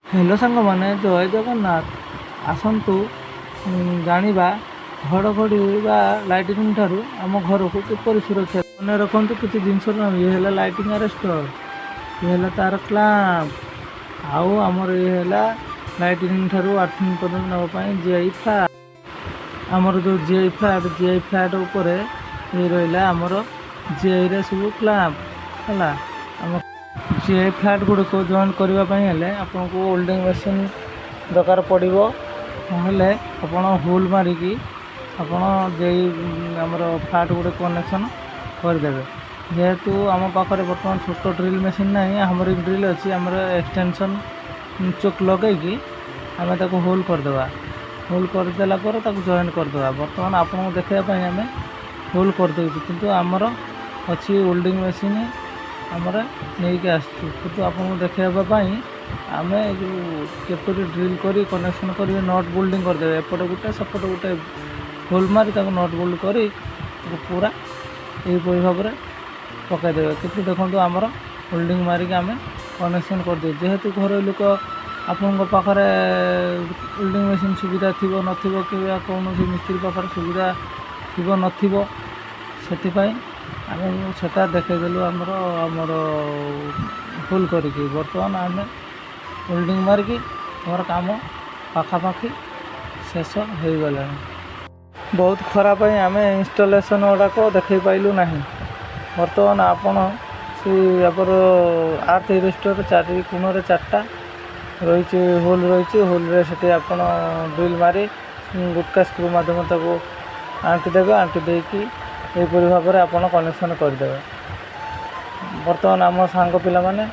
Hello ସାଙ୍ଗମାନେ, ଜୟ ଜଗନ୍ନାଥ। ଆସନ୍ତୁ ଜାଣିବା ଘଡ଼ଘଡ଼ି ବା ଲାଇଟନିଂ ଠାରୁ ଆମ ଘରକୁ କିପରି ସୁରକ୍ଷା। ମନେ ରଖନ୍ତୁ କିଛି ଜିନିଷର ନାମ। ଇଏ ହେଲା ଲାଇଟନିଂ ଆରେଷ୍ଟର, ଇଏ ହେଲା ତାର କ୍ଲାମ୍ପ, ଆଉ ଆମର ଇଏ ହେଲା ଲାଇଟନିଂ ଠାରୁ ଆର୍ଥିଂ ପର୍ଯ୍ୟନ୍ତ ନେବା ପାଇଁ ଜିଆଇ ଫ୍ଲାଟ୍। ଆମର ଯେଉଁ ଜିଆଇ ଫ୍ଲାଟ୍, ଜିଆଇ ଫ୍ଲାଟ୍ ଉପରେ ଇଏ ରହିଲା ଆମର ଜିଆଇରେ ସବୁ କ୍ଲାମ୍ପ ହେଲା। ଆମ ଜିଆଇ ଫ୍ଲାଟ୍ ଗୁଡ଼ିକୁ ଜଏଣ୍ଟ କରିବା ପାଇଁ ହେଲେ ଆପଣଙ୍କୁ ୱେଲ୍ଡିଂ ମେସିନ୍ ଦରକାର ପଡ଼ିବ, ନହେଲେ ଆପଣ ହୋଲ୍ ମାରିକି ଆପଣ ଯେଇ ଆମର ଫ୍ଲାଟ୍ ଗୁଡ଼ିକ କନେକ୍ସନ୍ କରିଦେବେ। ଯେହେତୁ ଆମ ପାଖରେ ବର୍ତ୍ତମାନ ଛୋଟ ଡ୍ରିଲ୍ ମେସିନ୍ ନାହିଁ, ହାମରିଂ ଡ୍ରିଲ୍ ଅଛି, ଆମର ଏକ୍ସଟେନସନ୍ ଚୋକ୍ ଲଗେଇକି ଆମେ ତାକୁ ହୋଲ୍ କରିଦେବା। ହୋଲ୍ କରିଦେଲା ପରେ ତାକୁ ଜଏଣ୍ଟ କରିଦେବା। ବର୍ତ୍ତମାନ ଆପଣଙ୍କୁ ଦେଖାଇବା ପାଇଁ ଆମେ ହୋଲ୍ କରିଦେଉଛୁ, କିନ୍ତୁ ଆମର ଅଛି ୱେଲ୍ଡିଂ ମେସିନ୍, ଆମର ନେଇକି ଆସିଛୁ। କିନ୍ତୁ ଆପଣଙ୍କୁ ଦେଖାଇବା ପାଇଁ ଆମେ ଯେଉଁ କିପରି ଡ୍ରିଲ୍ କରି କନେକ୍ସନ୍ କରିବେ, not ବୋଲ୍ଟିଂ କରିଦେବେ। ଏପଟେ ଗୋଟେ, ସେପଟେ ଗୋଟେ ହୋଲ୍ ମାରି ତାକୁ not bolt କରି ତାକୁ ପୁରା ଏହିପରି ଭାବରେ ପକାଇଦେବେ। କିନ୍ତୁ ଦେଖନ୍ତୁ, ଆମର ୱେଲ୍ଡିଂ ମାରିକି ଆମେ କନେକ୍ସନ୍ କରିଦେଉ। ଯେହେତୁ ଘରୋଇ ଲୋକ, ଆପଣଙ୍କ ପାଖରେ ୱେଲ୍ଡିଂ ମେସିନ୍ ସୁବିଧା ଥିବ ନଥିବ କିମ୍ବା କୌଣସି ମିସ୍ତ୍ରୀ ପାଖରେ ସୁବିଧା ଥିବ ନଥିବ, ସେଥିପାଇଁ ଆମେ ସେଟା ଦେଖେଇଦେଲୁ ଆମର ହୋଲ୍ କରିକି। ବର୍ତ୍ତମାନ ଆମେ ୱେଲ୍ଡିଂ ମାରିକି ଆମର କାମ ପାଖାପାଖି ଶେଷ ହୋଇଗଲାଣି। ବହୁତ ଖରା ପାଇଁ ଆମେ ଇନଷ୍ଟଲେସନ୍ ଗୁଡ଼ାକ ଦେଖାଇ ପାଇଲୁ ନାହିଁ। ବର୍ତ୍ତମାନ ଆପଣ ସେ ଆମର ଆର୍ଥ ଆରେଷ୍ଟର ଚାରି କୋଣରେ ଚାରିଟା ରହିଛି, ହୋଲ୍ ରହିଛି। ହୋଲ୍ରେ ସେଠି ଆପଣ ଡ୍ରିଲ୍ ମାରି ଗୁଟକା ସ୍କ୍ରୁ ମାଧ୍ୟମରେ ତାକୁ ଆଣ୍ଟି ଦେବେ। ଆଣ୍ଟି ଦେଇକି ଏହିପରି ଭାବରେ ଆପଣ କନେକ୍ସନ୍ କରିଦେବେ। ବର୍ତ୍ତମାନ ଆମ ସାଙ୍ଗ ପିଲାମାନେ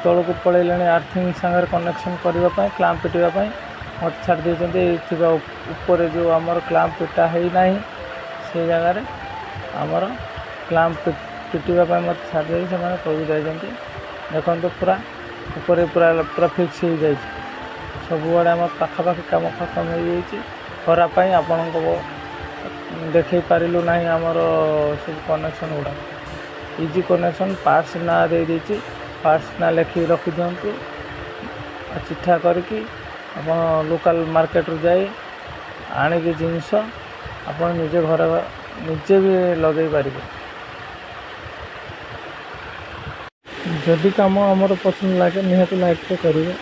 ତଳକୁ ପଳେଇଲେଣି ଆର୍ଥିଂ ସାଙ୍ଗରେ କନେକ୍ସନ୍ କରିବା ପାଇଁ, କ୍ଲାମ୍ପ ପିଟିବା ପାଇଁ। ମୋତେ ଛାଡ଼ି ଦେଇଛନ୍ତି। ଏଇ ଥିବା ଉପରେ ଯେଉଁ ଆମର କ୍ଲାମ୍ପ ପିଟା ହେଇନାହିଁ, ସେ ଜାଗାରେ ଆମର କ୍ଲାମ୍ପ ପିଟିବା ପାଇଁ ମୋତେ ଛାଡ଼ି ଦେଇକି ସେମାନେ ତଳକୁ ଯାଇଛନ୍ତି। ଦେଖନ୍ତୁ, ପୁରା ଉପରେ ପୁରା ପୁରା ଫିକ୍ସ ହେଇଯାଇଛି। ସବୁଆଡ଼େ ଆମ ପାଖାପାଖି କାମ ଖତମ ହେଇଯାଇଛି। ଖରା ପାଇଁ ଆପଣଙ୍କ ଦେଖେଇ ପାରିଲୁ ନାହିଁ ଆମର ସବୁ କନେକ୍ସନ୍ ଗୁଡ଼ାକ। ଇଜି କନେକ୍ସନ୍, ପାର୍ଟସ୍ ନାଁ ଦେଇଦେଇଛି। ପାର୍ଟସ୍ ନାଁ ଲେଖିକି ରଖିଦିଅନ୍ତୁ ଆଉ ଚିଠା କରିକି ଆପଣ ଲୋକାଲ୍ ମାର୍କେଟରୁ ଯାଇ ଆଣିକି ଜିନିଷ ଆପଣ ନିଜେ ଘରେ ନିଜେ ବି ଲଗେଇ ପାରିବେ। ଯଦି କାମ ଆମର ପସନ୍ଦ ଲାଗେ, ନିହାତି ଲାଇକ୍ଟେ କରିବେ।